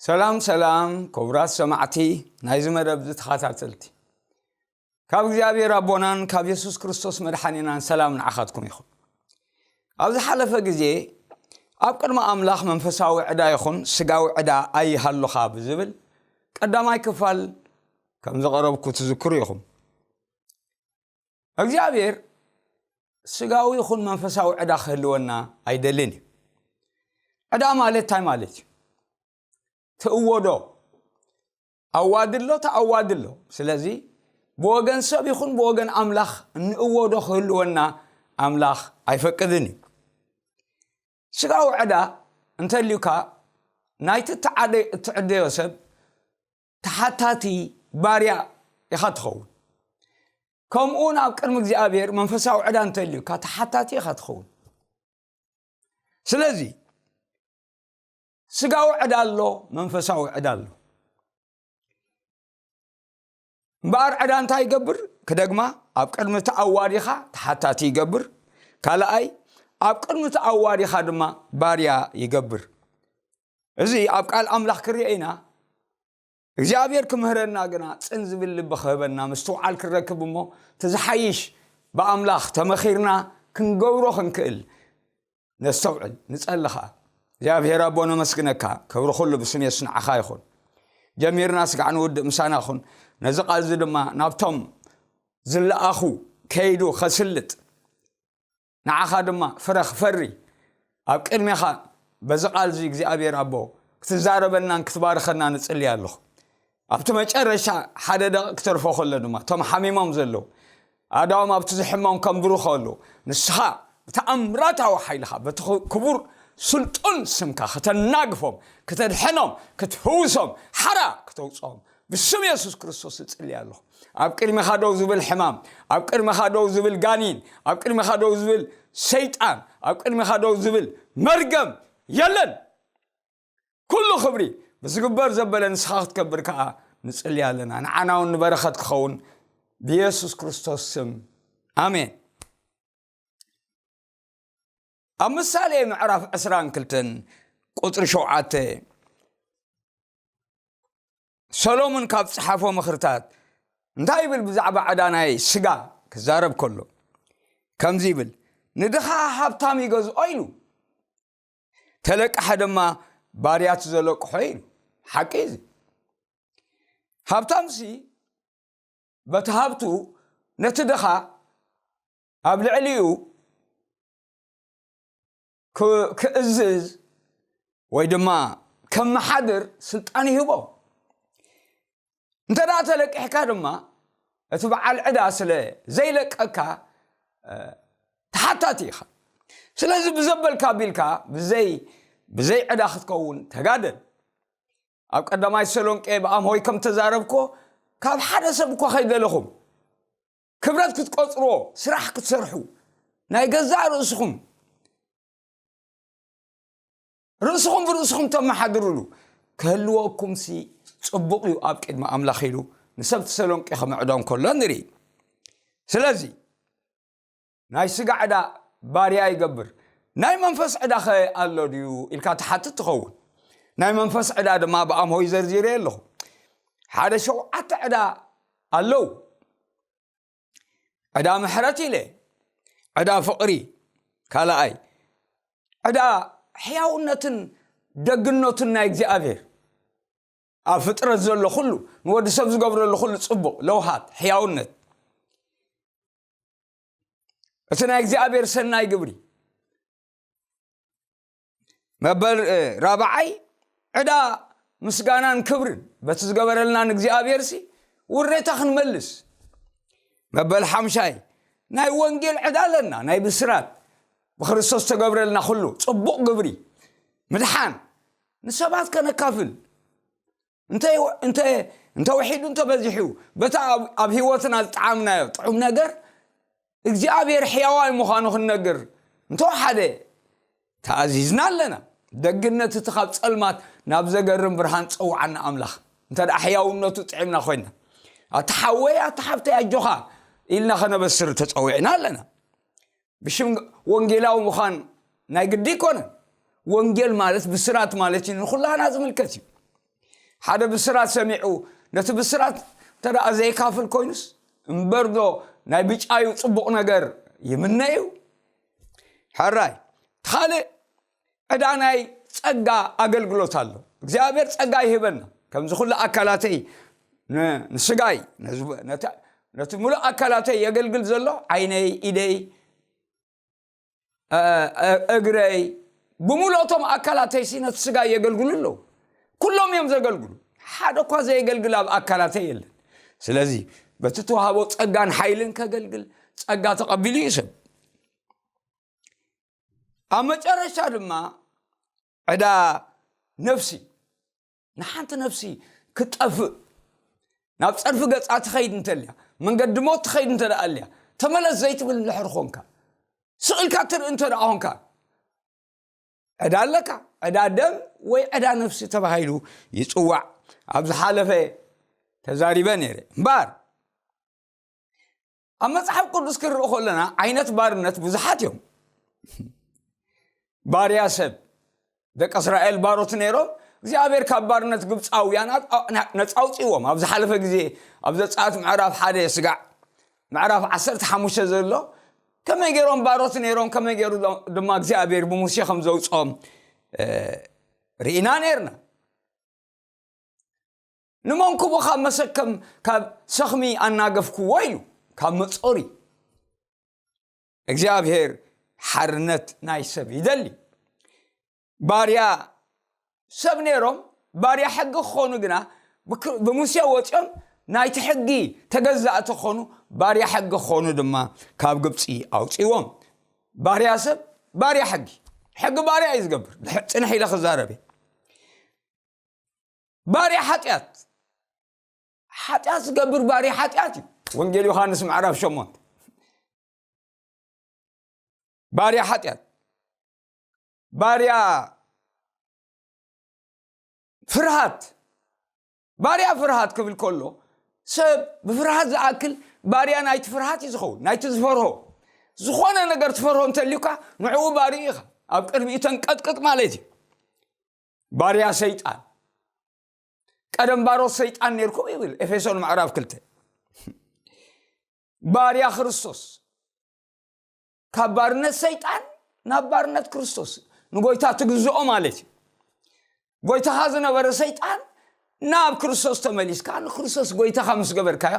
ሰላም ሰላም፣ ክቡራት ሰማዕቲ ናይዚ መደብ ተኸታተልቲ፣ ካብ እግዚኣብሔር ኣቦናን ካብ የሱስ ክርስቶስ መድሓኒናን ሰላም ንዓኻትኩም ይኹን። ኣብ ዝሓለፈ ግዜ ኣብ ቅድሚ ኣምላኽ መንፈሳዊ ዕዳ ይኹን ስጋዊ ዕዳ ኣይሃሉኻ ብዝብል ቀዳማይ ክፋል ከም ዘቐረብኩ ትዝክሩ ኢኹም። እግዚኣብሔር ስጋዊ ይኹን መንፈሳዊ ዕዳ ክህልወና ኣይደልን እዩ። ዕዳ ማለት እንታይ ማለት እዩ? ትእወዶ፣ ኣዋድሎ፣ ተኣዋድሎ። ስለዚ ብወገን ሰብ ይኹን ብወገን ኣምላኽ እንእወዶ ክህልወና ኣምላኽ ኣይፈቅድን እዩ። ስጋዊ ዕዳ እንተልዩካ ናይቲ እትዓደ-፣ እትዕደዮ ሰብ ተሓታቲ፣ ባርያ፣ ኢኻ ትኸውን። ከምኡ እውን ኣብ ቅድሚ እግዚኣብሔር መንፈሳዊ ዕዳ እንተልዩካ ተሓታቲ ኢኻ ትኸውን። ስለዚ ስጋዊ ዕዳ ኣሎ፣ መንፈሳዊ ዕዳ ኣሎ። እምበኣር ዕዳ እንታይ ይገብር? ክደግማ፣ ኣብ ቅድሚ እቲ ኣዋዲኻ ተሓታቲ ይገብር። ካልኣይ፣ ኣብ ቅድሚ እቲ ኣዋዲኻ ድማ ባርያ ይገብር። እዚ ኣብ ቃል ኣምላኽ ክርአ ኢና። እግዚኣብሔር ክምህረና ግና ጽን ዝብል ልቢ ክህበና፣ ምስትውዓል ክንረክብ እሞ፣ እቲ ዝሓይሽ ብኣምላኽ ተመኺርና ክንገብሮ ክንክእል ነስተውዕል፣ ንጸሊ ኸኣ። እግዚኣብሔር ኣቦ ነመስግነካ፣ ክብሪ ኩሉ ብስም የሱስ ንዓኻ ይኹን። ጀሚርና ስጋዕ ንውድእ ምሳና ኩን። ነዚ ቃል እዚ ድማ ናብቶም ዝለኣኹ ከይዱ ኸስልጥ፣ ንዓኻ ድማ ፍረ ክፈሪ ኣብ ቅድሜኻ በዚ ቃል እዚ እግዚኣብሔር ኣቦ ክትዛረበናን ክትባርኸና ንጽሊ ኣለኹ። ኣብቲ መጨረሻ ሓደ ደቂቕ ክተርፎ ከሎ ድማ እቶም ሓሚሞም ዘለዉ ኣዳዎም ኣብቲ ዝሕሞም ከንብሩ ከሉ ንስኻ ብተኣምራታዊ ሓይልኻ በቲ ክቡር ስልጡን ስምካ ከተናግፎም፣ ከተድሕኖም፣ ክትፍውሶም፣ ሓራ ክተውፅኦም ብስም የሱስ ክርስቶስ እጽሊ ኣለኹ። ኣብ ቅድሜኻ ደው ዝብል ሕማም፣ ኣብ ቅድሜኻ ደው ዝብል ጋኒን፣ ኣብ ቅድሜኻ ደው ዝብል ሰይጣን፣ ኣብ ቅድሜኻ ደው ዝብል መርገም የለን። ኩሉ ክብሪ ብዝግበር ዘበለ ንስኻ ክትከብር ከኣ ንጽሊ ኣለና። ንዓና እውን ንበረኸት ክኸውን ብየሱስ ክርስቶስ ስም ኣሜን። ኣብ ምሳሌ ምዕራፍ ዕስራን ክልተን ቁጽሪ ሸውዓተ ሰሎሞን ካብ ጸሓፎ ምኽርታት እንታይ ይብል? ብዛዕባ ዕዳ ናይ ስጋ ክዛረብ ከሎ ከምዚ ይብል፣ "ንድኻ ሃብታም ይገዝኦ" ኢሉ፣ "ተለቃሒ ድማ ባርያት ዘለቅሖ" ኢሉ። ሓቂ እዚ። ሃብታምሲ በቲ ሃብቱ ነቲ ድኻ ኣብ ልዕሊኡ ክ-፣ ክእዝዝ ወይ ድማ ከመሓድር ስልጣን ይህቦ። እንተ ደኣ ተለቂሕካ ድማ እቲ በዓል ዕዳ ስለ ዘይለቀካ፣ እ፣ ተሓታቲ ኢኻ። ስለዚ ብዘበልካ ኣቢልካ ብዘይ፣ ብዘይ ዕዳ ክትከውን ተጋደል። ኣብ ቀዳማይ ተሰሎንቄ ብኣምሆይ ከም ተዛረብኮ፣ ካብ ሓደ ሰብ እኳ ከይደለኹም፣ ክብረት ክትቆጽርዎ፣ ስራሕ ክትሰርሑ፣ ናይ ገዛእ ርእስኹም፣ ርእስኹም ብርእስኹም ተመሓድሩሉ ክህልወኩምሲ ጽቡቕ እዩ ኣብ ቅድሚ ኣምላኽ ኢሉ ንሰብ ተሰሎንቄ ክምዕዶ እንከሎ ንርኢ። ስለዚ ናይ ስጋ ዕዳ ባርያ ይገብር። ናይ መንፈስ ዕዳኸ ኣሎ ድዩ ኢልካ ትሓትት ትኸውን። ናይ መንፈስ ዕዳ ድማ ብኣምሆይ ዘርዚረ ኣለኹ። ሓደ ሸውዓተ ዕዳ ኣለዉ። ዕዳ ምሕረት ኢለ፣ ዕዳ ፍቕሪ፣ ካልኣይ፣ ዕዳ ሕያውነትን ደግነቱን ናይ እግዚኣብሔር ኣብ ፍጥረት ዘሎ ኩሉ፣ ንወዲ ሰብ ዝገብረሉ ኩሉ ጽቡቕ፣ ለውሃት፣ ሕያውነት፣ እቲ ናይ እግዚኣብሔር ሰናይ ግብሪ። መበል፣ እ፣ ራብዓይ፣ ዕዳ ምስጋናን ክብርን በቲ ዝገበረልና ንእግዚኣብሔርሲ ውሬታ ክንመልስ። መበል ሓምሻይ፣ ናይ ወንጌል ዕዳ ኣለና፣ ናይ ብስራት ብክርስቶስ ተገብረልና ኩሉ ጽቡቕ ግብሪ፣ ምድሓን፣ ንሰባት ከነካፍል። እንተ፣ እንተ፣ እንተ ውሒዱ እንተ በዚሑ፣ በታ ኣብ፣ ኣብ ህይወትና ዝጠዓምናዮ ጥዑም ነገር እግዚኣብሔር ሕያዋይ ምዃኑ ክንነግር እንተወሓደ ተኣዚዝና ኣለና። ደግነት እቲ ካብ ጸልማት ናብ ዘገርም ብርሃን ጸውዓና ኣምላኽ፣ እንተ ደኣ ሕያውነቱ ጥዒምና ኮይና፣ "ኣታ ሓወይ፣ ኣታ ሓብተይ፣ ኣጆኻ" ኢልና ከነበስር ተጸዊዕና ኣለና። ብሽም ወንጌላዊ ምዃን ናይ ግዲ ኣይኮነን። ወንጌል ማለት ብስራት ማለት እዩ፣ ንኹላና ዝምልከት እዩ። ሓደ ብስራት ሰሚዑ ነቲ ብስራት እንተ ደኣ ዘይካፍል ኮይኑስ፣ እምበርዶ ናይ ብጫዩ ጽቡቕ ነገር ይምነ እዩ? ሕራይ፣ እቲ ካልእ ዕዳ ናይ ጸጋ ኣገልግሎት ኣሎ። እግዚኣብሔር ጸጋ ይህበና። ከምዚ ኩሉ ኣካላተይ ን-፣ ንስጋይ፣ ነዚ-፣ ነቲ፣ ነቲ ሙሉእ ኣካላተይ የገልግል ዘሎ፣ ዓይነይ፣ ኢደይ፣ እ-፣ እ-፣ እግረይ፣ ብምሉእ እቶም ኣካላተይሲ ነቲ ስጋይ የገልግሉ ኣለዉ። ኩሎም እዮም ዘገልግሉ። ሓደ እኳ ዘየገልግል ኣብ ኣካላተይ የለን። ስለዚ በቲ ተዋህቦ ጸጋን ሓይልን ከገልግል ጸጋ ተቐቢሉ እዩ ሰብ። ኣብ መጨረሻ ድማ ዕዳ ነፍሲ፣ ንሓንቲ ነፍሲ ክትጠፍእ ናብ ጸድፊ ገጻ ትኸይድ እንተልያ፣ መንገዲ ሞት ትኸይድ እንተ ደኣ ኣልያ፣ ተመለስ ዘይትብል እንድሕር ኾንካ፣ ስቕ ኢልካ ትርኢ እንተ ደኣ ኾንካ፣ ዕዳ ኣለካ። ዕዳ ደም ወይ ዕዳ ነፍሲ ተባሂሉ ይጽዋዕ። ኣብ ዝሓለፈ ተዛሪበ ነይረ። እምበኣር ኣብ መጽሓፍ ቅዱስ ክንርኢ ከለና ዓይነት ባርነት ብዙሓት እዮም። ባርያ ሰብ፣ ደቂ እስራኤል ባሮት ነይሮም። እግዚኣብሔር ካብ ባርነት ግብፃውያን ኣ-፣ ኣ-፣ ነፃ ኣውፅእዎም። ኣብ ዝሓለፈ ግዜ ኣብ ዘጸኣት ምዕራፍ ሓደ ስጋዕ፣ ምዕራፍ ዓሰርተ ሓሙሽተ ዘሎ ከመይ ገይሮም ባሮት ነይሮም፣ ከመይ ገይሩ ዶ-፣ ድማ እግዚኣብሔር ብሙሴ ከም ዘውፅኦም፣ እ፣ ርኢና ነይርና። ንመንኩቡ ካብ መሰከም፣ ካብ ሰኽሚ ኣናገፍክዎ ኢሉ፣ ካብ መጾሪ። እግዚኣብሔር ሓርነት ናይ ሰብ ይደሊ። ባርያ ሰብ ነይሮም፣ ባርያ ሕጊ ክኾኑ ግና ብክ-፣ ብሙሴ ወፂኦም ናይቲ ሕጊ ተገዛእቲ ክኾኑ ባርያ ሕጊ ክኾኑ ድማ ካብ ግብፂ ኣውፅዎም። ባርያ ሰብ፣ ባርያ ሕጊ። ሕጊ ባርያ እዩ ዝገብር። ድሕ-፣ ፅንሕ ኢለ ክዛረብ እየ። ባርያ ሓጢኣት። ሓጢኣት ዝገብር ባርያ ሓጢኣት እዩ። ወንጌል ዮሃንስ ምዕራፍ ሸሞንተ። ባርያ ሓጢኣት። ባርያ ፍርሃት። ባርያ ፍርሃት ክብል ከሎ፣ ሰብ ብፍርሃት ዝኣክል ባርያ ናይቲ ፍርሃት እዩ ዝኸውን፣ ናይቲ ዝፈርሆ። ዝኾነ ነገር ትፈርሆ እንተልዩካ፣ ንዕኡ ባርዩ ኢኻ። ኣብ ቅድሚኡ ተንቀጥቅጥ ማለት እዩ። ባርያ ሰይጣን። ቀደም ባሮት ሰይጣን ነይርኩም ይብል ኤፌሶን ምዕራፍ ክልተ። ባርያ ክርስቶስ። ካብ ባርነት ሰይጣን ናብ ባርነት ክርስቶስ። ንጎይታ ትግዝኦ ማለት እዩ። ጎይታኻ ዝነበረ ሰይጣን ናብ ክርስቶስ ተመሊስካ፣ ንክርስቶስ ጎይታኻ ምስ ገበርካዮ፣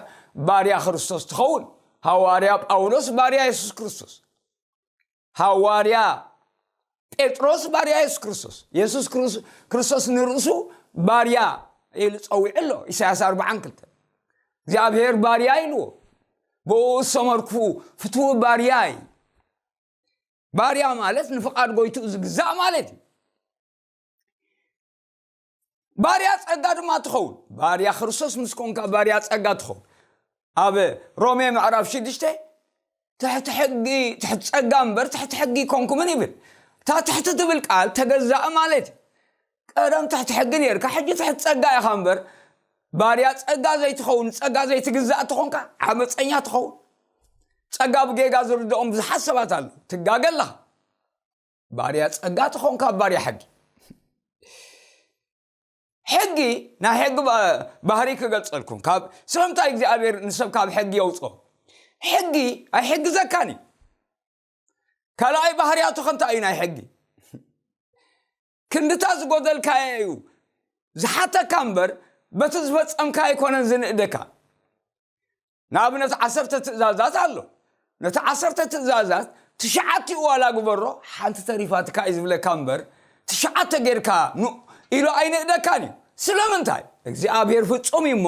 ባርያ ክርስቶስ ትኸውን። ሃዋርያ ጳውሎስ ባርያ የሱስ ክርስቶስ። ሃዋርያ ጴጥሮስ ባርያ የሱስ ክርስቶስ። የሱስ ክርስ-፣ ክርስቶስ ንርእሱ ባርያ ኢሉ ጸዊዑ ኣሎ። ኢሳያስ ኣርብዓን ክልተን። እግዚኣብሔር ባርያ ኢልዎ። ብኡ ዝሰመርኩ ፍትዊ ባርያ እዩ። ባርያ ማለት ንፍቓድ ጎይትኡ ዝግዛእ ማለት እዩ። ባርያ ጸጋ ድማ ትኸውን። ባርያ ክርስቶስ ምስ ኮንካ ባርያ ጸጋ ትኸውን። ኣብ ሮሜ ምዕራፍ ሽዱሽተ፣ ትሕቲ ሕጊ፣ ትሕቲ ጸጋ እምበር ትሕቲ ሕጊ ኣይኮንኩምን ይብል። እታ ትሕቲ ትብል ቃል ተገዛእ ማለት እዩ። ቀደም ትሕቲ ሕጊ ነይርካ፣ ሕጂ ትሕቲ ጸጋ ኢኻ እምበር፣ ባርያ ጸጋ ዘይትኸውን፣ ጸጋ ዘይትግዛእ ተኾንካ፣ ዓመፀኛ ትኸውን። ጸጋ ብጌጋ ዝርድኦም ብዙሓት ሰባት ኣለዉ። ትጋገ ኣለኻ። ባርያ ጸጋ ተኾንካ፣ ባርያ ሕጊ። ሕጊ፣ ናይ ሕጊ ባ-፣ ባህሪ ክገልጸልኩም። ካብ፣ ስለምንታይ እግዚኣብሔር ንሰብ ካብ ሕጊ የውፅኦ? ሕጊ ኣይሕግዘካን እዩ። ካልኣይ ባህርያቱ ከ እንታይ እዩ ናይ ሕጊ? ክንድታ ዝጎደልካዮ እዩ ዝሓተካ እምበር፣ በቲ ዝፈጸምካ ኣይኮነን ዝንእደካ። ንኣብነት፣ ዓሰርተ ትእዛዛት ኣሎ። ነቲ ዓሰርተ ትእዛዛት ትሽዓቲኡ ዋላ ግበሮ፣ ሓንቲ ተሪፋትካ እዩ ዝብለካ እምበር፣ ትሽዓተ ጌርካ ኑ ኢሉ ኣይንእደካን እዩ። ስለምንታይ? እግዚኣብሔር ፍጹም እዩ እሞ፣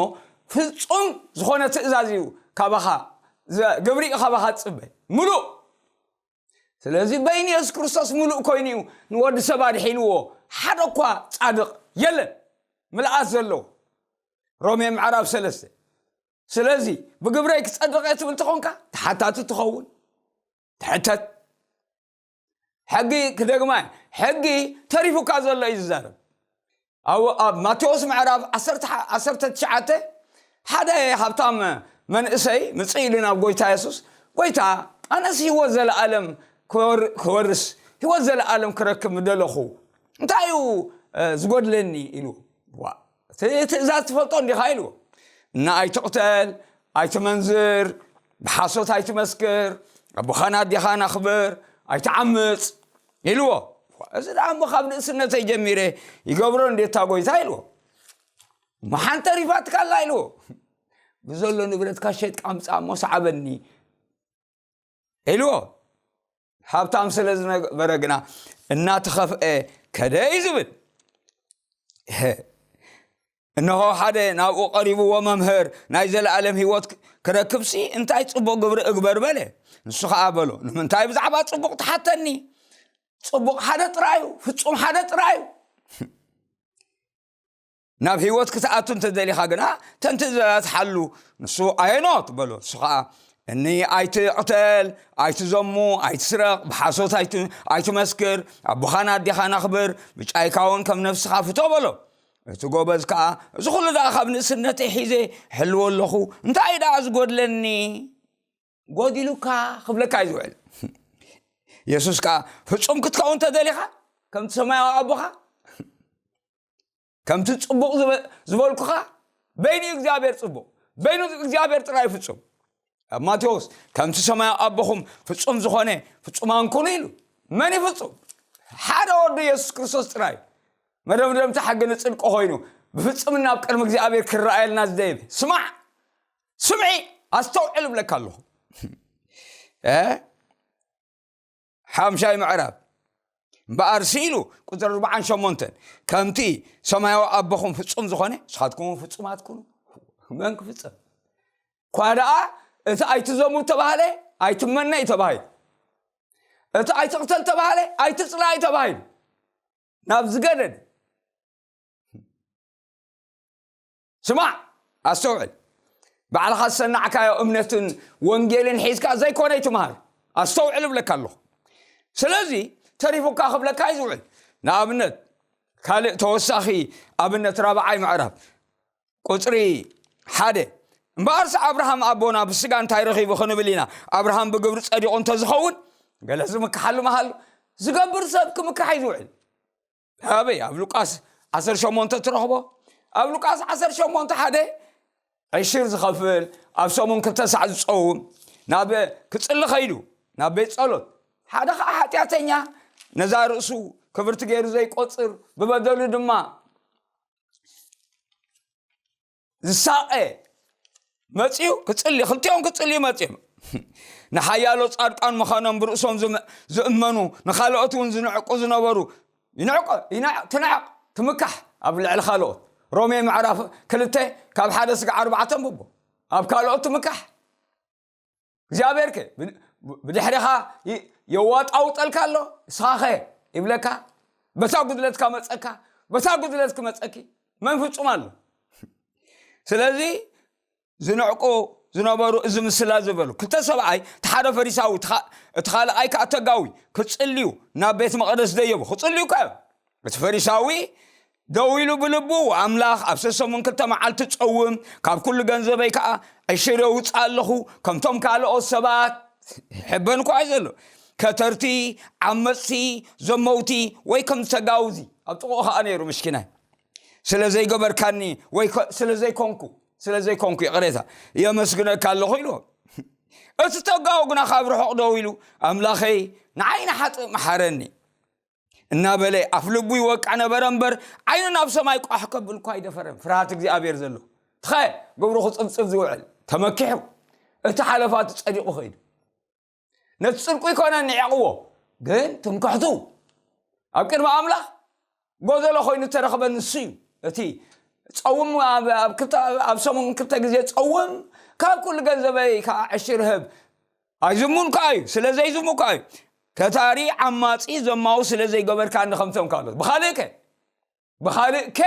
ፍጹም ዝኾነ ትእዛዝ እዩ ካባኻ ዘ-፣ ግብሪ እዩ ካባኻ ዝጽበ። ምሉእ። ስለዚ በይኑ የሱስ ክርስቶስ ምሉእ ኮይኑ እዩ ንወዲ ሰብ ኣድሒንዎ። ሓደ እኳ ጻድቕ የለን፣ ምልኣት ዘለዎ። ሮሜ ምዕራፍ ሰለስተ። ስለዚ ብግብረይ ክጸድቕ እየ ትብል ተኾንካ፣ ተሓታቲ ትኸውን። ትሕተት። ሕጊ ክደግማ እየ። ሕጊ ተሪፉካ ዘሎ እዩ ዝዛረብ። ኣብ፣ ኣብ ማቴዎስ ምዕራፍ ዓሰርተ፣ ዓሰርተ ትሽዓተ፣ ሓደ ሃብታም መንእሰይ ምጽእ ኢሉ ናብ ጎይታ የሱስ፣ "ጎይታ፣ ኣነስ ህይወት ዘለኣለም ክወር-፣ ክወርስ፣ ህይወት ዘለኣለም ክረክብ ምደለኹ፣ እንታይ እዩ፣ እ፣ ዝጎድለኒ?" ኢሉ። ዋ፣ ትእዛዝ ትፈልጦ እንዲኻ ኢልዎ። እና ኣይትቕተል፣ ኣይትመንዝር፣ ብሓሶት ኣይትመስክር፣ ኣቦኻን ኣዴኻን ኣኽብር፣ ኣይትዓምፅ ኢልዎ። እዚ ደኣ እሞ ካብ ንእስነተይ ጀሚረ ይገብሮ እንዴታ ጎይታ ኢልዎ። መሓን ተሪፋትካ ኣላ ኢልዎ። ብዘሎ ንብረትካ ሸጥካ ኣምፅኣ እሞ ሰዓበኒ ኢልዎ። ሃብታም ስለ ዝነበረ ግና እናተኸፍአ ከደ እዩ ዝብል። እነሆ ሓደ ናብኡ ቀሪብዎ፣ መምህር፣ ናይ ዘለኣለም ህይወት ክረክብሲ እንታይ ጽቡቕ ግብሪ እግበር በለ። ንሱ ኸኣ በሎ፣ ንምንታይ ብዛዕባ ጽቡቕ ትሓተኒ? ጽቡቕ ሓደ ጥራዩ፣ ፍጹም ሓደ ጥራዩ። ናብ ህይወት ክትኣቱ እንተደሊኻ ግና ተን ትእዛዛት ሓሉ። ንሱ ኣየኖት በሎ። ንሱ ኸኣ እኒ ኣይትቕተል፣ ኣይትዘሙ፣ ኣይትስረቕ፣ ብሓሶት ኣይት- ኣይትመስክር፣ ኣቦኻን ኣዴኻን ኣኽብር፣ ብጫይካ እውን ከም ነፍስኻ ፍቶ በሎ። እቲ ጎበዝ ከኣ እዚ ኩሉ ደኣ ካብ ንእስነተይ ሒዘ ሕልዎ ኣለኹ፣ እንታይ ደኣ ዝጎድለኒ? ጎዲሉካ ክብለካ እዩ ዝውዕል። የሱስ ከኣ ፍጹም ክትከውን ተደሊኻ ከምቲ ሰማያዊ ኣቦኻ ከምቲ ጽቡቕ ዝበ- ዝበልኩኻ በይኑ እግዚኣብሔር ጽቡቕ፣ በይኑ እግዚኣብሔር ጥራይ ፍጹም። ኣብ ማቴዎስ ከምቲ ሰማያዊ ኣቦኹም ፍጹም ዝኾነ ፍጹማን ኩኑ ኢሉ። መን እዩ ፍጹም? ሓደ ወዱ የሱስ ክርስቶስ ጥራይ። መደምደምቲ ሕጊ ንጽድቂ ኮይኑ ብፍጽምና ኣብ ቅድሚ እግዚኣብሔር ክረኣየልና ዝደየበ። ስማዕ፣ ስምዒ፣ ኣስተውዕል እብለካ ኣለኹ። እ? ሓምሻይ ምዕራፍ እምበኣር ስኢሉ ቁፅሪ ኣርባዓን ሸሞንተን ከምቲ ሰማያዊ ኣቦኹም ፍጹም ዝኾነ ንስኻትኩም ፍጹማት ኩኑ። መን ክፍጸም? እኳ ደኣ እቲ ኣይትዘሙ ተባህለ ኣይትመነ እዩ ተባሂሉ። እቲ ኣይትቕተል ተባህለ ኣይትጽላእ እዩ ተባሂሉ። ናብ ዝገደደ ስማዕ፣ ኣስተውዕል። ባዕልኻ ዝሰናዕካዮ እምነትን ወንጌልን ሒዝካ ዘይኮነ ይትምሃር። ኣስተውዕል እብለካ ኣለኹ። ስለዚ ተሪፉካ ክብለካ እዩ ዝውዕል። ንኣብነት ካልእ ተወሳኺ ኣብነት ራብዓይ ምዕራፍ ቁፅሪ ሓደ እምበኣርስ ኣብርሃም ኣቦና ብስጋ እንታይ ረኺቡ ክንብል ኢና? ኣብርሃም ብግብሪ ጸዲቑ እንተዝኸውን ገለ ዝምክሓሉ መሃሉ። ዝገብር ሰብ ክምካሕ እዩ ዝውዕል። ኣበይ ኣብ ሉቃስ ዓሰርተ ሸሞንተ ትረኽቦ? ኣብ ሉቃስ ዓሰርተ ሸሞንተ ሓደ ዕሽር ዝኸፍል ኣብ ሰሙን ክልተ ሳዕ ዝጸውም ናብ ክጽሊ ኸይዱ ናብ ቤት ጸሎት ሓደ ኸዓ ሓጢኣተኛ ነዛ ርእሱ ክብርቲ ገይሩ ዘይቆጽር ብበደሉ ድማ ዝሳቐ መጺኡ ክጽሊ ክልቲኦም ክጽሊ መጺኦም ንሓያሎ ጻድቃን ምዃኖም ብርእሶም ዝም- ዝእመኑ ንኻልኦት እውን ዝንዕቁ ዝነበሩ ይንዕቆ ይንዕ- ትንዕቕ ትምካሕ ኣብ ልዕሊ ካልኦት ሮሜ ምዕራፍ ክልተ ካብ ሓደ ስጋዕ ኣርባዕተ ኣንብቦ ኣብ ካልኦት ትምካሕ እግዚኣብሔር ከ ብ- ብድሕሪኻ ይ- የዋጣውጠልካ ኣሎ እስኻኸ ይብለካ በታ ጉድለትካ መፀካ በታ ጉድለት ክመፀኪ መን ፍጹም ኣሎ ስለዚ ዝንዕቁ ዝነበሩ እዚ ምስላ ዝበሉ ክልተ ሰብኣይ እቲ ሓደ ፈሪሳዊ እቲ ካ- እቲ ካልኣይ ከዓ ተጋዊ ክጽልዩ ናብ ቤት መቕደስ ደየቡ ክጽልዩ ከ እቲ ፈሪሳዊ ደው ኢሉ ብልቡ ኣምላኽ ኣብ ሰሰሙን ክልተ መዓልቲ ጸውም ካብ ኩሉ ገንዘበይ ከዓ ዕሽር የውፅእ ኣለኹ ከምቶም ካልኦት ሰባት ሕበን እኳ እዩ ዘሎ ከተርቲ ዓመፅቲ ዘመውቲ ወይ ከም ተጋውዚ ኣብ ጥቕኡ ከዓ ነይሩ ምሽኪናይ ስለ ዘይገበርካኒ ወይ ከ- ስለ ዘይኮንኩ ስለ ዘይኮንኩ ይቕሬታ የመስግነካ ኣለኹ ኢልዎ እቲ ተጋው ግና ካብ ርሑቕ ደው ኢሉ ኣምላኸይ ንዓይ ንሓጥእ መሓረኒ እናበለ ኣፍ ልቡ ይወቅዕ ነበረ እምበር ዓይኑ ናብ ሰማይ ቋሕ ከብል እኳ ኣይደፈረን ፍርሃት እግዚኣብሔር ዘሎ ትኸ ግብሩ ክፅብፅብ ዝውዕል ተመኪሑ እቲ ሓለፋቱ ፀዲቑ ኸይዱ ነቲ ጽድቁ ይኮነ ንዕቕዎ ግን ትምክሕቱ ኣብ ቅድሚ ኣምላኽ ጎደሎ ኮይኑ ተረኽበ ንሱ እዩ እቲ ጸውም ኣብ- ኣብ ክልተ- ኣብ ሰሙን ክልተ ግዜ ጸውም ካብ ኩሉ ገንዘበይ ከዓ ዕሽር ህብ ኣይዝሙን ከዓ እዩ ስለ ዘይዝሙ ከዓ እዩ ከታሪ ዓማፂ ዘማዊ ስለ ዘይገበርካ እንኸምቶም ካልኦት ብኻልእ ከ ብኻልእ ከ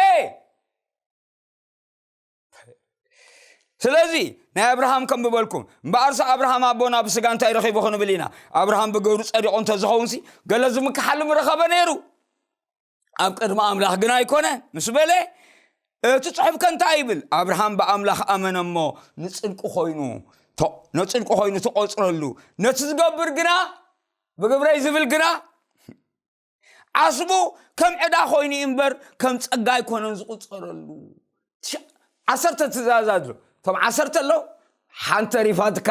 ስለዚ ናይ ኣብርሃም ከም ብበልኩም እምበኣርሲ ኣብርሃም ኣቦና ብስጋ እንታይ ረኺቡ ክንብል ኢና ኣብርሃም ብግብሪ ጸዲቑ እንተዝኸውንሲ ገለ ዝምክሓሉ ምረኸበ ነይሩ ኣብ ቅድሚ ኣምላኽ ግን ኣይኮነ ምስ በለ እቲ ጽሑፍ ከ እንታይ ይብል ኣብርሃም ብኣምላኽ ኣመነ እሞ ንጽድቂ ኮይኑ ነጽድቂ ኮይኑ ተቆጽረሉ ነቲ ዝገብር ግና ብግብረይ ዝብል ግና ዓስቡ ከም ዕዳ ኮይኑ እዩ እምበር ከም ጸጋ ኣይኮነን ዝቁጸረሉ ትሽ- ዓሰርተ ትእዛዛት ኣሎ። እቶም ዓሰርተ ኣለዉ፣ ሓንቲ ተሪፋትካ።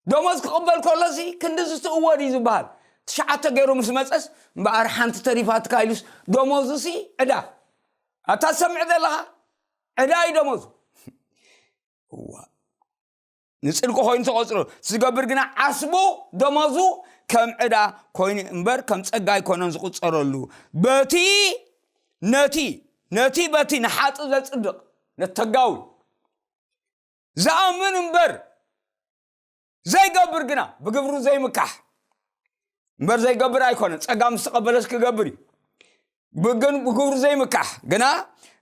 ደሞዝ ክቕበል ከሎሲ ክንዲ ዝትእዎ ድዩ ዝበሃል? ትሽዓተ ገይሩ ምስ መጸስ እምበኣር ሓንቲ ተሪፋትካ ኢሉስ፣ ደሞዙሲ ዕዳ። ኣታ ትሰምዕ ዘለኻ፣ ዕዳ እዩ ደሞዙ። እዋ፣ ንጽድቂ ኮይኑ ተቖጽሮ፣ ዝገብር ግና ዓስቡ፣ ደሞዙ ከም ዕዳ ኮይኑ እምበር ከም ጸጋ ኣይኮነን ዝቑጸረሉ። በቲ ነቲ ነቲ በቲ ንሓጥእ ዘጽድቕ፣ ነተጋዊ ዝኣምን እምበር ዘይገብር ግና ብግብሩ ዘይምካሕ። እምበር ዘይገብር ኣይኮነን፣ ጸጋ ምስ ተቐበለስ ክገብር እዩ። ብግን ብግብሩ ዘይምካሕ ግና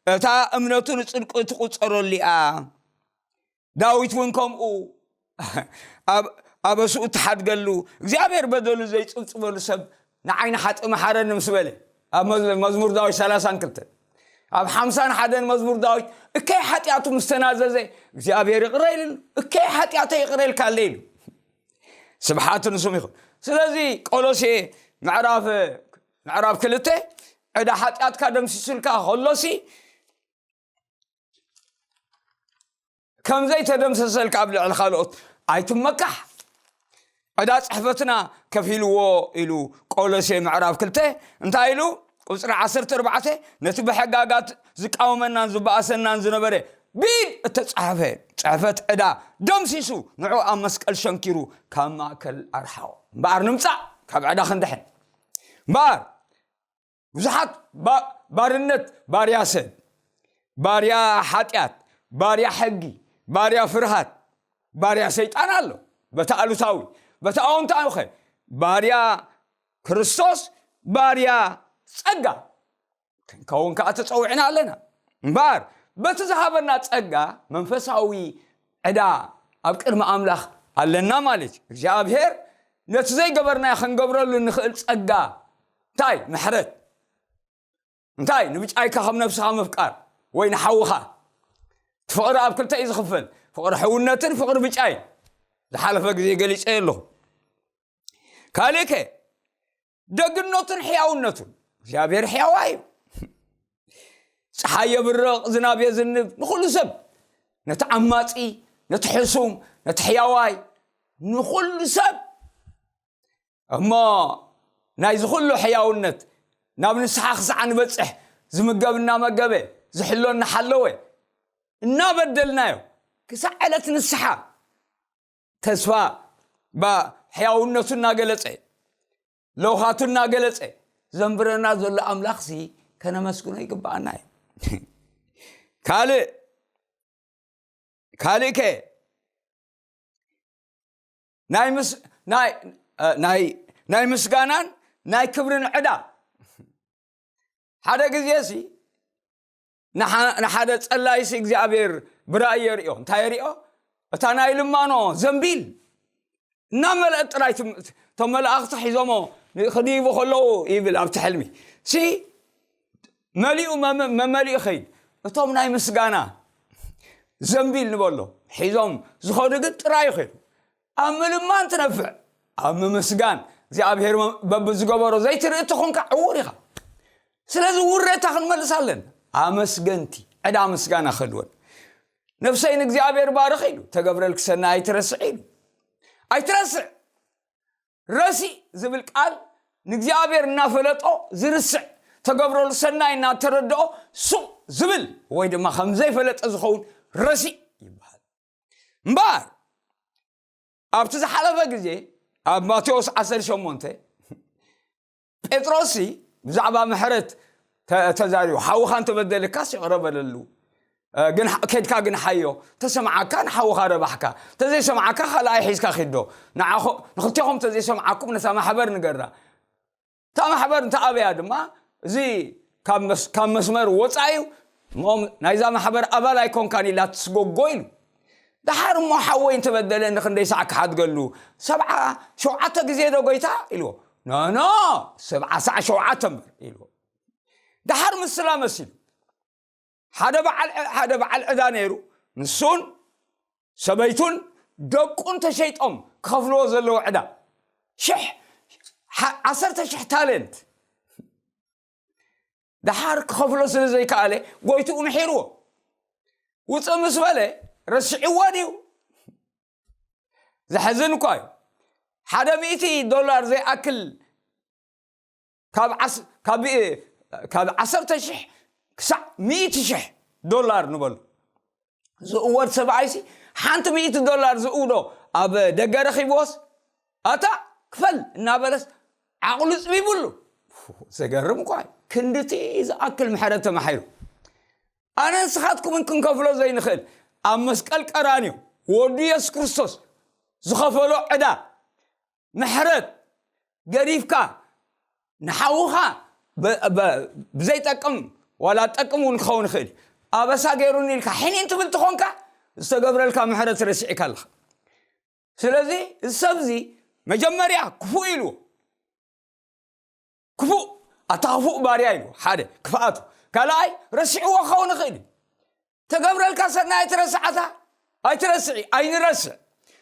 እታ እምነቱ ንጽድቂ ትቑጸረሉ እያ። ዳዊት እውን ከምኡ ኣብ ኣበስኡ ትሓድገሉ፣ እግዚኣብሔር በደሉ ዘይጽብጽበሉ ሰብ ንዓይ ንሓጥእ መሓረኒ ምስ በለ፣ ኣብ መዝ- መዝሙር ዳዊት ሰላሳን ክልተን፣ ኣብ ሓምሳን ሓደን መዝሙር ዳዊት እከይ ሓጢኣቱ ምስ ተናዘዘ፣ እግዚኣብሔር ይቕረ ኢሉ፣ እከይ ሓጢኣተ ይቕረ ኢልካለ ኢሉ። ስብሓት ንስም ይኹን። ስለዚ ቆሎሴ ምዕራፍ ምዕራፍ ክልተ ዕዳ ሓጢኣትካ ደምሲሱልካ ከሎሲ፣ ከም ዘይተደምሰሰልካ ኣብ ልዕሊ ካልኦት ኣይትመካሕ። ዕዳ ጽሕፈትና ከፊልዎ ኢሉ ቆሎሴ ምዕራፍ ክልተ እንታይ ኢሉ? ቁጽሪ ዓሰርተ ኣርባዕተ፣ ነቲ ብሕጋጋት ዝቃወመናን ዝበኣሰናን ዝነበረ ብኢድ እተጻሕፈ ጽሕፈት ዕዳ ደምሲሱ፣ ንዑ ኣብ መስቀል ሸንኪሩ ካብ ማእከል ኣርሓቖ። እምበኣር ንምጻእ ካብ ዕዳ ክንድሕን። እምበኣር ብዙሓት ባ- ባርነት፣ ባርያ ሰብ፣ ባርያ ሓጢኣት፣ ባርያ ሕጊ፣ ባርያ ፍርሃት፣ ባርያ ሰይጣን ኣሎ። በቲ ኣሉታዊ፣ በቲ ኣወንታዊ ኸ ባርያ ክርስቶስ፣ ባርያ ጸጋ ክንከውን ከኣ ተጸዊዕና ኣለና። እምበኣር በቲ ዝሃበና ጸጋ መንፈሳዊ ዕዳ ኣብ ቅድሚ ኣምላኽ ኣለና ማለት እዩ። እግዚኣብሔር ነቲ ዘይገበርናዮ ክንገብረሉ ንኽእል ጸጋ እንታይ? ምሕረት። እንታይ? ንብጫይካ ከም ነብስኻ ምፍቃር ወይ ንሓውኻ። እቲ ፍቕሪ ኣብ ክልተ እዩ ዝኽፈል፣ ፍቕሪ ሕውነትን ፍቕሪ ብጫይን። ዝሓለፈ ግዜ ገሊጸ ኣለኹ። ካልእ ከ? ደግነቱን ሕያውነቱን። እግዚኣብሔር ሕያዋይ እዩ። ፀሓይ የብርቕ፣ ዝናብ የዝንብ፣ ንኹሉ ሰብ፣ ነቲ ዓማፂ፣ ነቲ ሕሱም፣ ነቲ ሕያዋይ፣ ንኹሉ ሰብ። እሞ ናይዚ ኩሉ ሕያውነት ናብ ንስሓ ክሳዕ ንበፅሕ፣ ዝምገብ እናመገበ፣ ዝሕሎ እናሓለወ፣ እናበደልናዮ ክሳዕ ዕለት ንስሓ ተስፋ ባ ሕያውነቱ እናገለጸ፣ ለውሃቱ እናገለጸ ዘንብረና ዘሎ ኣምላኽሲ ከነመስግኖ ይግብኣና እዩ። ካልእ ካልእ ከ ናይ ምስ ናይ እ፣ ናይ ናይ ምስጋናን ናይ ክብርን ዕዳ። ሓደ ግዜ ሲ ንሓ- ንሓደ ጸላይሲ እግዚኣብሔር ብራእይ የርእዮ። እንታይ የርእዮ? እታ ናይ ልማኖ ዘንቢል እናመልአት ጥራይ ትም- እቶም መላእኽቲ ሒዞሞ ክድይቡ ከለዉ ይብል ኣብቲ ሕልሚ ሲ መሊኡ መመ- መመሊኡ ኸይድ። እቶም ናይ ምስጋና ዘንቢል ንበሎ ሒዞም ዝኾኑ ግን ጥራይ ይኸዱ። ኣብ ምልማን ትነፍዕ፣ ኣብ ምምስጋን እግዚኣብሔር መ- በብዝገበሮ ዘይትርኢ ተኾንካ ዕዉር ኢኻ። ስለዚ ውረታ ክንመልስ ኣለና። ኣመስገንቲ ዕዳ ምስጋና ክህልወን። ነፍሰይ ንእግዚኣብሔር ባርኽ ኢሉ ተገብረልክ ሰናይ ኣይትረስዕ ኢሉ። ኣይትረስዕ። ረሲእ ዝብል ቃል ንእግዚኣብሔር እናፈለጦ ዝርስዕ፣ ተገብረሉ ሰናይ እናተረድኦ ሱቕ ዝብል ወይ ድማ ከም ዘይፈለጠ ዝኸውን ረሲእ ይበሃል። እምበኣር ኣብቲ ዝሓለፈ ግዜ ኣብ ማቴዎስ ዓሰርተ ሸሞንተ ጴጥሮስ ብዛዕባ ምሕረት ተ- ተዛሪቡ፣ ሓውኻ እንተበደልካስ ይቕረ በለሉ፣ እ፣ ግን ሓ- ከድካ ግን ሓዮ፣ ተሰምዓካ ንሓውኻ ረባሕካ፣ ተዘይሰምዓካ ካልኣይ ሒዝካ ኪዶ፣ ንዓኹ- ንኽልቴኹም ተዘይሰምዓኩም ነታ ማሕበር ንገራ። እታ ማሕበር እንተ ኣበያ ድማ እዚ ካብ መስ- ካብ መስመር ወፃ እዩ፣ እሞ ናይዛ ማሕበር ኣባል ኣይኮንካን ኢላ ትስጎጎ ኢሉ። ደሓር እሞ ሓወይ እንተበደለኒ ክንደይ ሳዕ ክሓድገሉ? ሰብዓ ሸውዓተ ግዜ ዶ ጎይታ ኢልዎ። ኖኖ፣ ሰብዓ ሳዕ ሸውዓተ እምበር ኢልዎ። ደሓር ምስላ መሲሉ ሓደ በዓል ዕ- ሓደ በዓል ዕዳ ነይሩ። ንሱን ሰበይቱን ደቁን ተሸይጦም ክኸፍልዎ ዘለዎ ዕዳ ሽሕ ሓ- ዓሰርተ ሽሕ ታለንት። ደሓር ክኸፍሎ ስለ ዘይከኣለ ጎይትኡ ምሒርዎ። ውፅእ ምስ በለ ረስዕዎ ድዩ? ዘሕዝን እኳ እዩ። ሓደ ሚእቲ ዶላር ዘይኣክል ካብ ዓስ- ካብ ካብ ዓሰርተ ሽሕ ክሳዕ ሚእቲ ሽሕ ዶላር ንበሉ ዝእወድ ሰብኣይሲ፣ ሓንቲ ሚእቲ ዶላር ዝእውዶ ኣብ ደገ ረኺብዎስ፣ ኣታ ክፈል እናበለስ ዓቕሉ ፅቢቡሉ። ዘገርም እኳ እዩ። ክንድቲ ዝኣክል ምሕረት ተማሒሩ። ኣነ ንስኻትኩምን ክንከፍሎ ዘይንኽእል ኣብ መስቀል ቀራንዮ ወዱ የሱስ ክርስቶስ ዝኸፈሎ ዕዳ ምሕረት ገዲፍካ ንሓውኻ ብ- ብ- ብዘይጠቅም ዋላ ጠቅም እውን ክኸውን ይኽእል እዩ። ኣበሳ ገይሩኒ ኢልካ ሕኒን ትብል ትኾንካ፣ ዝተገብረልካ ምሕረት ረሲዕካ ኣለኻ። ስለዚ እዚ ሰብዚ መጀመርያ ክፉእ ኢሉ ክፉእ ኣታ ክፉእ ባርያ ኢሉ ሓደ ክፍኣቱ፣ ካልኣይ ረሲዕዎ ክኸውን ይኽእል እዩ። ተገብረልካ ሰናይ ኣይትረስዓታ፣ ኣይትረስዒ፣ ኣይንረስዕ።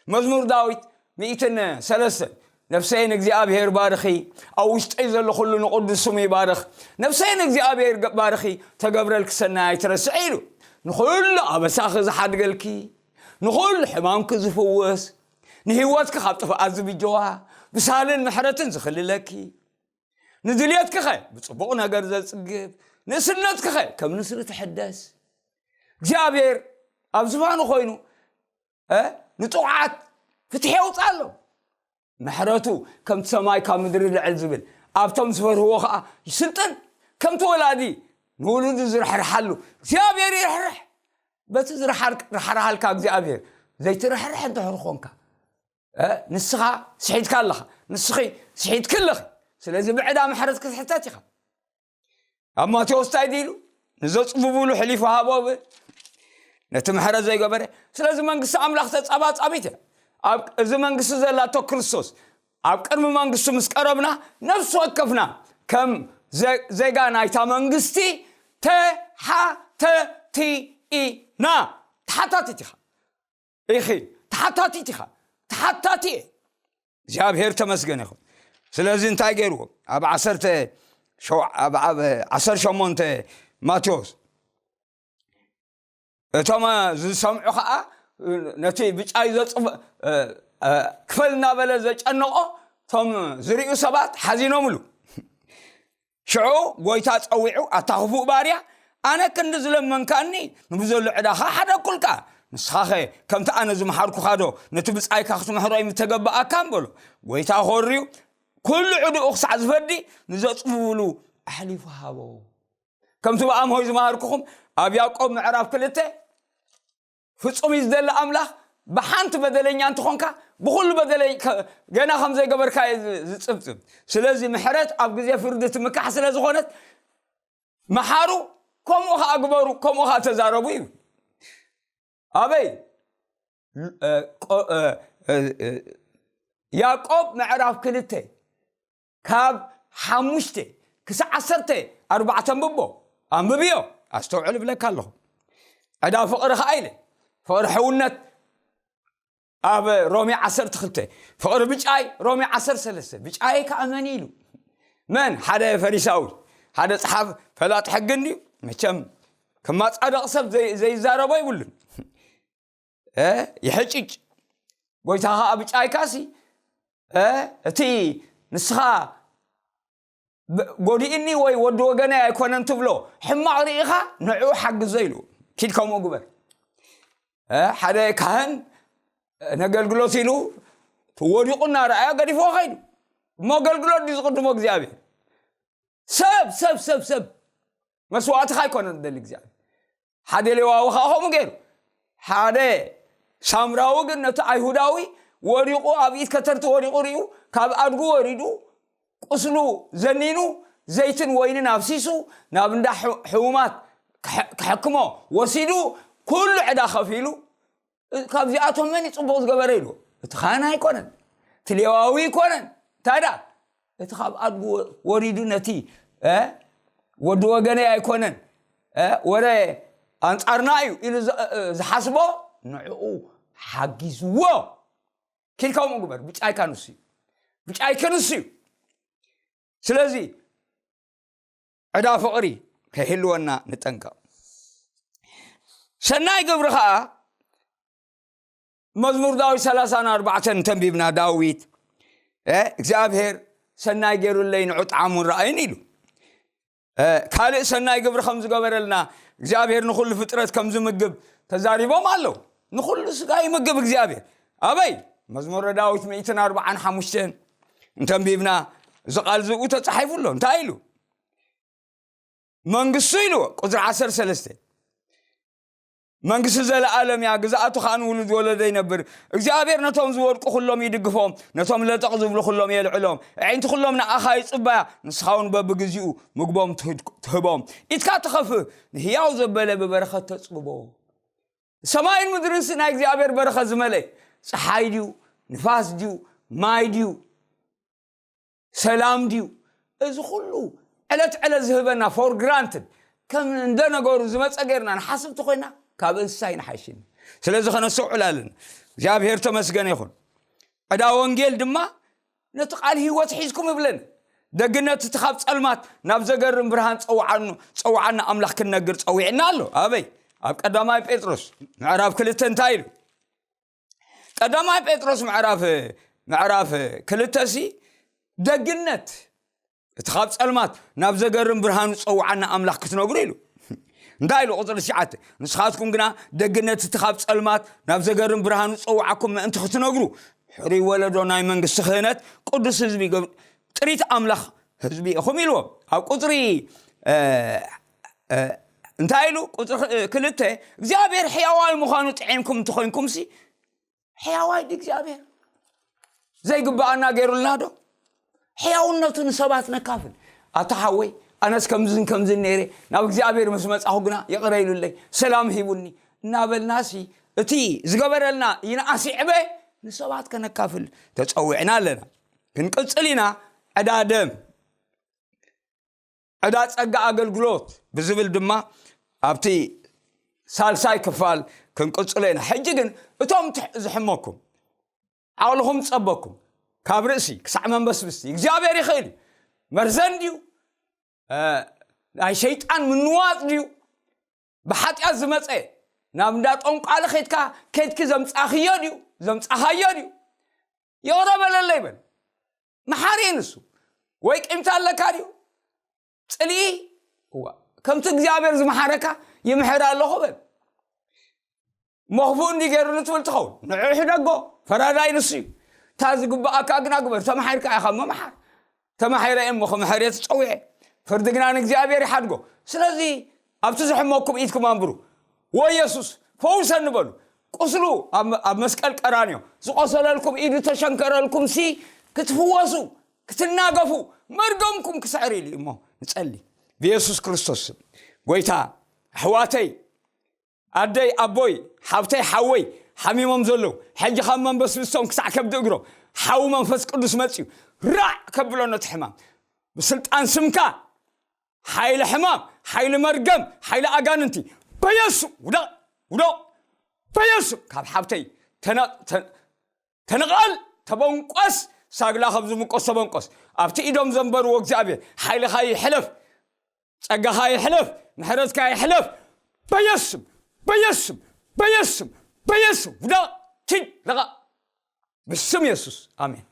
መዝሙር ዳዊት ሚእትን ሰለስተን፣ ነፍሰይ ንእግዚኣብሔር ባርኺ፣ ኣብ ውሽጠይ ዘሎ ኩሉ ንቕዱስ ስሙ ይባርኽ። ነፍሰይ ንእግዚኣብሔር ገ- ባርኺ፣ ተገብረልኪ ሰናይ ኣይትረስዒ ኢሉ። ንኹሉ ኣበሳኺ ዝሓድገልኪ፣ ንኹሉ ሕማምኪ ዝፍውስ፣ ንህይወትኪ ካብ ጥፍኣት ዝብጀዋ፣ ብሳልን ምሕረትን ዝኽልለኪ፣ ንድልየትኪኸ ብጽቡቕ ነገር ዘጽግብ፣ ንእስነትኪኸ ከም ንስሪ ትሕደስ። እግዚኣብሔር ኣብ ዝፋኑ ኮይኑ፣ እ፣ ንጥቑዓት ፍትሒ የውፅኣሎም። ምሕረቱ ከምቲ ሰማይ ካብ ምድሪ ልዕል ዝብል፣ ኣብቶም ዝፈርህዎ ኸዓ ይስልጥን። ከምቲ ወላዲ ንውሉዱ ዝርሕርሓሉ፣ እግዚኣብሔር ይርሕርሕ። በቲ ዝርሓር- ርሕራሃልካ እግዚኣብሔር ዘይትርሕርሕ እንድሕር ኾንካ፣ እ፣ ንስኻ ስሒትካ ኣለኻ፣ ንስኺ ስሒትኪ ኣለኺ። ስለዚ ብዕዳ ምሕረት ክትሕተት ኢኻ። ኣብ ማቴዎስ እንታይ ድኢሉ? ንዘጽብቡሉ ሕሊፉ ሃቦ ብል፣ ነቲ ምሕረት ዘይገበረ። ስለዚ መንግስቲ ኣምላኽ ተጻባጻቢት እያ። ኣብ እዚ መንግስቲ ዘላቶ ክርስቶስ ኣብ ቅድሚ መንግስቱ ምስ ቀረብና፣ ነፍሲ ወከፍና ከም ዘ- ዜጋ ናይታ መንግስቲ ተሓተቲ ኢና። ተሓታቲት ኢኻ። ኢኺ ተሓታቲት ኢኻ። ተሓታቲ እየ። እግዚኣብሔር ተመስገን ይኹን። ስለዚ እንታይ ገይርዎ? ኣብ ዓሰርተ ሸው- ኣብ- ኣብ ዓሰርተ ሸሞንተ ማቴዎስ፣ እቶም ዝሰምዑ ኸዓ ነቲ ብጫይ ዘጽብ ክፈል እናበለ ዘጨነቆ እቶም ዝርእዩ ሰባት ሓዚኖምሉ። ሽዑ ጎይታ ጸዊዑ፣ ኣታ ክፉእ ባርያ፣ ኣነ ክንዲ ዝለመንካኒ ንብዘሎ ዕዳኻ ሓደግኩልካ። ንስኻኸ ከምቲ ኣነ ዝመሓርኩኻዶ ነቲ ብጻይካ ክትምሕሮ ኣይምተገበኣካን? በሎ። ጎይታ ኾርዩ፣ ኩሉ ዕድኡ ክሳዕ ዝፈዲ ንዘጽብብሉ ኣሕሊፉ ሃቦ። ከምቲ ብኣምሆይ ዝመሃርኩኹም ኣብ ያዕቆብ ምዕራፍ ክልተ፣ ፍጹም እዩ ዝደሊ ኣምላኽ። ብሓንቲ በደለኛ እንተኾንካ፣ ብኹሉ በደለኝ ከ- ገና ከም ዘይገበርካ እዩ ዝ- ዝጽብጽብ። ስለዚ ምሕረት ኣብ ግዜ ፍርዲ ትምካሕ ስለ ዝኾነት፣ መሓሩ፣ ከምኡ ኸኣ ግበሩ፣ ከምኡ ኸኣ ተዛረቡ እዩ። ኣበይ? እ፣ ቆ- እ፣ እ፣ እ፣ ያዕቆብ ምዕራፍ ክልተ ካብ ሓሙሽተ ክሳዕ ዓሰርተ ኣርባዕተ ኣንብቦ። ኣንብብዮ፣ ኣስተውዕል እብለካ ኣለኹ። ዕዳ ፍቕሪ ኸዓ ኢለ፣ ፍቕሪ ሕውነት ኣብ ሮሜ ዓሰርተ ክልተ፣ ፍቕሪ ብጫይ ሮሜ ዓሰርተ ሰለስተ። ብጫይ ከኣ መን ኢሉ? መን? ሓደ ፈሪሳዊ፣ ሓደ ጸሓፍ ፈላጥ ሕጊ እንድዩ። መቸም ከማጻደቕ ሰብ ዘይ- ዘይዛረቦ ይብሉን። እ፣ ይሕጭጭ። ጎይታ ኸኣ ብጫይካሲ፣ እ፣ እቲ ንስኻ ብ- ጎዲእኒ ወይ ወዲ ወገነይ ኣይኮነን ትብሎ ሕማቕ ርኢኻ ንዕኡ ሓግዞ ኢሉ። ኪድ ከምኡ ግበር። እ፣ ሓደ ካህን ነገልግሎት ኢሉ ወዲቑ እናረኣዮ ገዲፍዎ ኸይዱ። እሞ ኣገልግሎት ድዩ ዝቕድሞ እግዚኣብሔር? ሰብ ሰብ ሰብ ሰብ መስዋዕትኻ ኣይኮነን ዝደሊ እግዚኣብሔር። ሓደ ሌዋዊ ኸዓ ከምኡ ገይሩ። ሓደ ሳምራዊ ግን ነቲ ኣይሁዳዊ ወዲቑ፣ ኣብ ኢድ ከተርቲ ወዲቑ ርእዩ፣ ካብ ኣድጉ ወሪዱ፣ ቁስሉ ዘኒኑ፣ ዘይትን ወይንን ኣፍሲሱ፣ ናብ እንዳ ሕ- ሕሙማት ክሐ- ክሕክሞ ወሲዱ፣ ኩሉ ዕዳ ከፊሉ፣ እ- ካብዚኣቶም መን እዩ ጽቡቕ ዝገበረ ኢሉ? እቲ ካህን ኣይኮነን፣ እቲ ሌዋዊ ኣይኮነን። እንታይ ደኣ? እቲ ካብ ኣድጉ ወ- ወሪዱ ነቲ፣ እ፣ ወዲ ወገነይ ኣይኮነን፣ እ፣ ወረ ኣንጻርና እዩ ኢሉ ዝ- እ፣ ዝሓስቦ ንዕኡ ሓጊዝዎ። ኪድ ከምኡ ግበር። ብጫይካ ንሱ እዩ። ብጫይኪ ንሱ እዩ። ስለዚ ዕዳ ፍቕሪ ከይህልወና ንጠንቀቕ። ሰናይ ግብሪ ኸዓ፣ መዝሙር ዳዊት ሰላሳን ኣርባዕተን እንተንቢብና፣ ዳዊት እግዚኣብሔር ሰናይ ገይሩለይ፣ ንዑ ጣዕሙን ረኣይን ኢሉ። ካልእ ሰናይ ግብሪ ከም ዝገበረልና፣ እግዚኣብሔር ንኹሉ ፍጥረት ከም ዝምግብ ተዛሪቦም ኣለዉ። ንኹሉ ስጋ ይምግብ እግዚኣብሔር። ኣበይ? መዝሙረ ዳዊት ሚእትን ኣርባዓን ሓሙሽተን እንተንቢብና፣ እዚ ቃል ዝብኡ ተጻሒፉ ኣሎ። እንታይ ኢሉ? መንግስቱ ኢልዎ፣ ቁጽሪ ዓሰርተ ሰለስተ፣ መንግስቲ ዘለኣለም እያ፣ ግዝኣቱ ኸኣ ንውሉድ ወለዶ ይነብር። እግዚኣብሔር ነቶም ዝወድቁ ኩሎም ይድግፎም፣ ነቶም ለጠቕ ዝብሉ ኩሎም የልዕሎም። ኣዒንቲ ኩሎም ንኣኻ ይጽበያ፣ ንስኻ እውን በብግዚኡ ምግቦም ትህድ- ትህቦም። ኢድካ ትኸፍእ፣ ንህያው ዘበለ ብበረኸት ተጽግቦ። ሰማይን ምድርንሲ ናይ እግዚኣብሔር በረኸት ዝመልአ፣ ጸሓይ ድዩ፣ ንፋስ ድዩ፣ ማይ ድዩ፣ ሰላም ድዩ? እዚ ኩሉ ዕለት ዕለት ዝህበና for granted፣ ከም እንደ ነገሩ ዝመጸ ጌርና ንሓስብ ተኾይና፣ ካብ እንስሳ ይንሓይሽን። ስለዚ ከነስተውዕል ኣለና። እግዚኣብሔር ተመስገነ ይኹን። ዕዳ ወንጌል ድማ ነቲ ቃል ህይወት ሒዝኩም ይብለን። ደግነት እቲ ካብ ጸልማት ናብ ዘገርም ብርሃን ጸውዓኑ- ጸውዓና ኣምላኽ ክንነግር ጸዊዕና ኣሎ። ኣበይ? ኣብ ቀዳማይ ጴጥሮስ ምዕራፍ ክልተ እንታይ ኢሉ? ቀዳማይ ጴጥሮስ ምዕራፍ- ምዕራፍ ክልተ ሲ፣ ደግነት እቲ ካብ ጸልማት ናብ ዘገርም ብርሃኑ ዝጸውዓና ኣምላኽ ክትነግሩ ኢሉ። እንታይ ኢሉ? ቁጽሪ ትሽዓተ፣ ንስኻትኩም ግና ደግነት እቲ ካብ ጸልማት ናብ ዘገርም ብርሃኑ ዝጸውዓኩም ምእንቲ ክትነግሩ፣ ሕሩይ ወለዶ፣ ናይ መንግስቲ ክህነት፣ ቅዱስ ህዝቢ፣ ገብ- ጥሪት ኣምላኽ ህዝቢ ኢኹም ኢልዎም። ኣብ ቁጽሪ እ፣ እ፣ እንታይ ኢሉ? ቁጽሪ ክ- ክልተ፣ እግዚኣብሔር ሕያዋይ ምዃኑ ጥዒምኩም እንተኾይንኩምሲ፣ ሕያዋይ ድዩ እግዚኣብሔር? ዘይግብኣና ገይሩልና ዶ? ሕያውነቱ ንሰባት ነካፍል። ኣታ ሓወይ፣ ኣነስ ከምዝን ከምዝን ነይረ፣ ናብ እግዚኣብሔር ምስ መጻኹ ግና ይቕረ ኢሉለይ፣ ሰላም ሂቡኒ እናበልናሲ፣ እቲ ዝገበረልና ይንኣስ ይዕበ፣ ንሰባት ከነካፍል ተጸዊዕና ኣለና። ክንቅጽል ኢና። ዕዳ ደም፣ ዕዳ ጸጋ ኣገልግሎት ብዝብል ድማ ኣብቲ ሳልሳይ ክፋል ክንቅጽሎ ኢና። ሕጂ ግን እቶም ትሕ- ዝሕመኩም፣ ዓቕልኹም ጸበኩም፣ ካብ ርእሲ ክሳዕ መንበስብስቲ፣ እግዚኣብሔር ይኽእል እዩ። መርዘን ድዩ? እ፣ ናይ ሸይጣን ምንዋጽ ድዩ? ብሓጢኣት ዝመጸ፣ ናብ እንዳ ጠንቋሊ ኬድካ፣ ኬድኪ ዘምጻኽዮ ድዩ? ዘምጻኻዮ ድዩ? ይቕረ በለለይ በል። መሓሪ እዩ ንሱ። ወይ ቂምታ ኣለካ ድዩ? ጽልኢ? እዋ፣ ከምቲ እግዚኣብሔር ዝመሓረካ ይምሕር ኣለኹ በል። መኽፉእ እንዲ ገይሩኒ ትብል ትኸውን። ንዑ ሕደጎ፣ ፈራዳይ ንሱ እዩ። እታ ዝግብኣካ ግና ግበር። ተማሒርካ ኢኻ እሞ መሓር። ተማሒረ እየ እሞ ክምሕር እየ ተጸዊዐ። ፍርዲ ግና ንእግዚኣብሔር ይሓድጎ። ስለዚ ኣብቲ ዝሕመኩም ኢድኩም ኣንብሩ። "ወይ የሱስ፣ ፈውሰኒ" በሉ። ቁስሉ ኣብ ኣብ መስቀል ቀራንዮ ዝቆሰለልኩም፣ ኢዱ ተሸንከረልኩም ሲ ክትፍወሱ፣ ክትናገፉ፣ መርገምኩም ክስዕር ኢሉ እዩ እሞ ንጸሊ። ብየሱስ ክርስቶስ ስም። ጎይታ፣ ኣሕዋተይ፣ ኣደይ፣ ኣቦይ፣ ሓብተይ፣ ሓወይ፣ ሓሚሞም ዘለዉ፣ ሕጂ ካብ መንበስብሶም ክሳዕ ከብዲ እግሮም፣ ሓዊ መንፈስ ቅዱስ መጺኡ ራዕ ከብሎ ነቲ ሕማም። ብስልጣን ስምካ፣ ሓይሊ ሕማም፣ ሓይሊ መርገም፣ ሓይሊ ኣጋንንቲ፣ በየሱ ውደቕ፣ ውደቕ፣ በየሱ ካብ ሓብተይ ተነ- ተ- ተነቐል፣ ተበንቆስ፣ ሳግላ ከም ዝምቆስ ተበንቆስ። ኣብቲ ኢዶም ዘንበርዎ እግዚኣብሔር፣ ሓይልኻ ይሕለፍ፣ ጸጋኻ ይሕለፍ፣ ምሕረትካ ይሕለፍ። በየሱም፣ በየሱም፣ በየሱም፣ በየሱም፣ ውደቕ፣ ኪድ፣ ልቐቕ። ብስም የሱስ፣ ኣሜን።